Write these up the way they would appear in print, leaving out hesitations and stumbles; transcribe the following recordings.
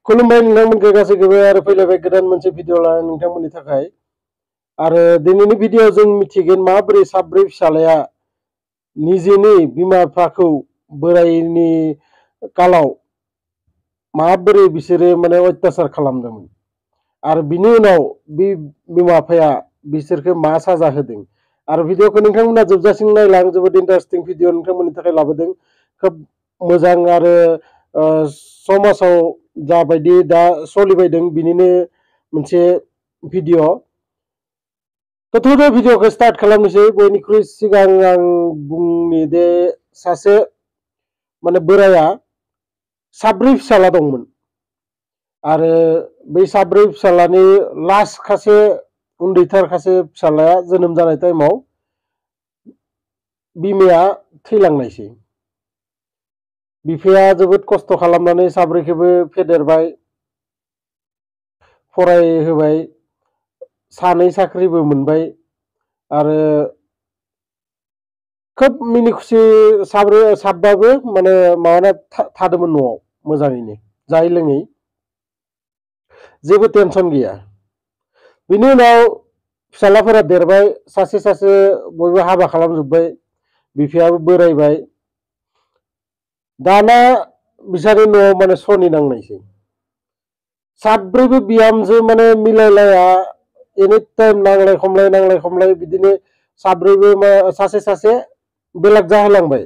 खुलुमबाय नोंथांमोनखौ गासैखौबो आरो फैलायबाय गोदान मोनसे भिडिअ लानानै नोंथांमोननि थाखाय आरो दिनैनि भिडिअ जों मिथिगोन माबोरै साब्रै फिसालाया निजेनि बिमा बिफाखौ बोरायनि कालाव माबोरै बिसोरो माने अत्याचार खालामदोंमोन आरो बिनि उनाव बे बिमा बिफाया बिसोरखौ मा साजा होदों आरो भिडिअखौ नोंथांमोना जोबजासिम नायलां जोबोद इन्टारेस्टिं भिडिअ नोंथांमोननि थाखाय लाबोदों खोब मोजां आरो समाजाव जाबायदि दा सोलिबायदों बिनिनो मोनसे भिडिअ थ' भिडिअखौ स्टार्ट खालामनोसै बयनिख्रुइ सिगां आं बुंनि दे सासे माने बोराया साब्रै फिसाला दंमोन आरो बै साब्रै फिसालानि लास्ट खासे उन्दैथार खासे फिसालाया जोनोम जानाय टाइमाव बिमाया थैलांनायसै बिफाया जोबोद खस्थ' खालामनानै साब्रैखौबो फेदेरबाय फरायहोबाय सानै साख्रिबो मोनबाय आरो खोब मिनि खुसि साबबाबो माने माबाना थादोंमोन न'आव मोजाङैनो जायै लोङै जेबो टेनसन गैया बिनि उनाव फिसालाफोरा देरबाय सासे सासे बयबो हाबा खालामजोब्बाय बिफायाबो बोरायबाय दाना बिसोरनि न'आव माने सनि नांनायसै साब्रैबो बिहामजो माने मिलायलाया एनि टाइम नांलाय खमलाय बिदिनो साब्रैबो सासे सासे बेलेग जाहोलांबाय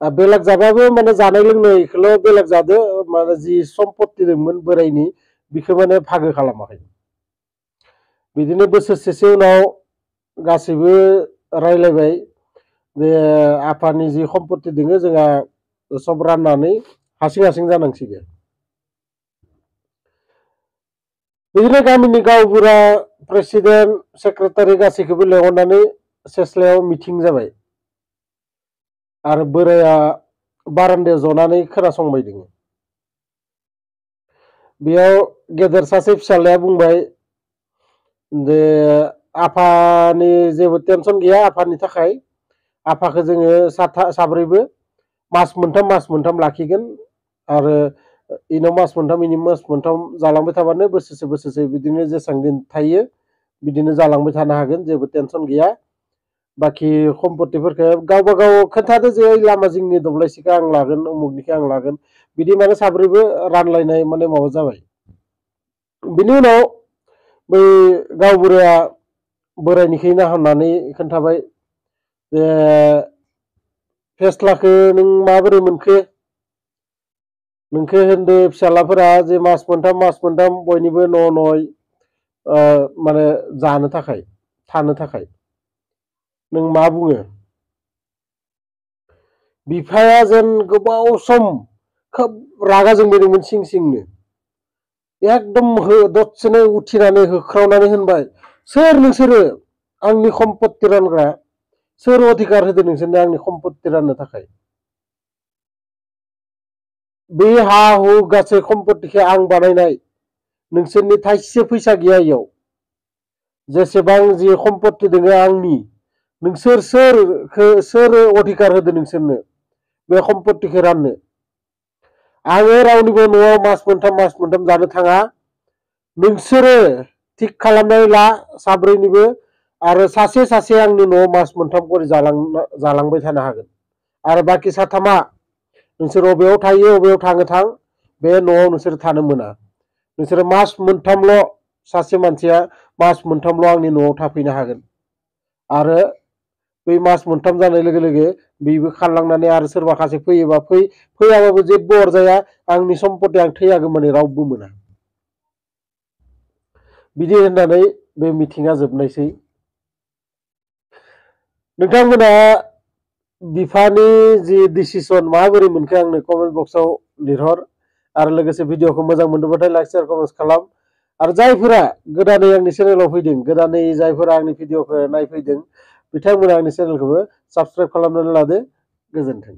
बेलेग जाबाबो माने जानाय लोंनायखौल' बेलेग जादो माने जि सम्पत्ति दंमोन बोरायनि बिखौ माने भागो खालामाखै बिदिनो बोसोरसेसो उनाव गासैबो रायलायबाय जे आफानि जि सम्पत्ति दङ जोंहा सब राननानै हारसिं जानांसिगोन बिदिनो गामिनि गावबुरा प्रेसिडेन्ट सेक्रेटारि गासैखौबो लेंहरनानै सेस्लायाव मिटिं जाबाय आरो बोराया बारान्दायाव जनानै खोनासंबाय दङ बेयाव गेदेर सासे फिसालाया बुंबाय जे आफानि जेबो टेनसन गैया आफानि थाखाय आफाखौ जोङो साब्रैबो मास मोनथाम लाखिगोन आरो इनाव मास मोनथाम जालांबाय थाबानो बोसोरसे बिदिनो जेसेबां दिन थायो बिदिनो जालांबाय थानो हागोन जेबो टेनसन गैया बाखि सम्पत्तिफोरखौ गावबा गाव खोन्थादो जे लामा जिंनि दब्लायसेखौ आं लागोन उमुगनिखौ आं लागोन बिदि माने साब्रैबो रानलायनाय माने माबा जाबाय बिनि उनाव बै गावबुराया बोरायनिखै नाहरनानै खोन्थाबाय जे फेस्लाखौ नों माबोरै मोनखो नोंखौ होनदो फिसालाफोरा जे मास मोनथाम बयनिबो न' माने जानो थाखाय थानो थाखाय नों मा बुङो बिफाया जेन गोबाव सम खोब रागा जोंबायदोंमोन सिंनो एकदम दसेनो उथिनानै होख्रावनानै होनबाय सोर नोंसोरो आंनि सम्पत्ति रानग्रा सोर अधिकार होदो नोंसोरनो आंनि सम्पत्ति राननो थाखाय बे हा हु गासै सम्पत्तिखौ आं बानायनाय नोंसोरनि थाइसे फैसा गैया इयाव जेसेबां जि सम्पत्ति दङ आंनि नोंसोर सोर अधिकार होदो नोंसोरनो बे सम्पत्तिखौ राननो आङो रावनिबो न'आव मास मोनथाम जानो थाङा नोंसोरो थिग खालामनानै ला साब्रैनिबो आरो सासे आंनि न'आव मास मोनथाम करि जालांबाय थानो हागोन आरो बाखि साथामा नोंसोर अबेयाव थायो अबेयाव थां बे न'आव नोंसोर थानो मोना नोंसोरो मास मोनथामल' सासे मानसिया मास मोनथामल' आंनि न'आव थाफैनो हागोन आरो बै मास मोनथाम जानाय लोगो लोगो बेबो खारलांनानै आरो सोरबा सासे फैयोबा फैयाबाबो जेबो अरजाया आंनि सम्पत्ति आं थैयागौमानि रावबो मोना बिदि होननानै बे मिटिङा जोबनायसै नोंथांमोना बिफानि जि डिसिसन माबोरै मोनखो आंनो कमेन्ट बक्सआव लिरहर आरो लोगोसे भिडिअखौ मोजां मोनदोंबाथाय लाइक शेयार कमेन्ट खालाम आरो जायफोरा गोदानै आंनि चेनेलाव फैदों गोदानै जायफोरा आंनि भिडिअखौ नायफैदों बिथांमोना आंनि चेनेलखौबो साबस्क्राइब खालामनानै लादो गोजोन्थों।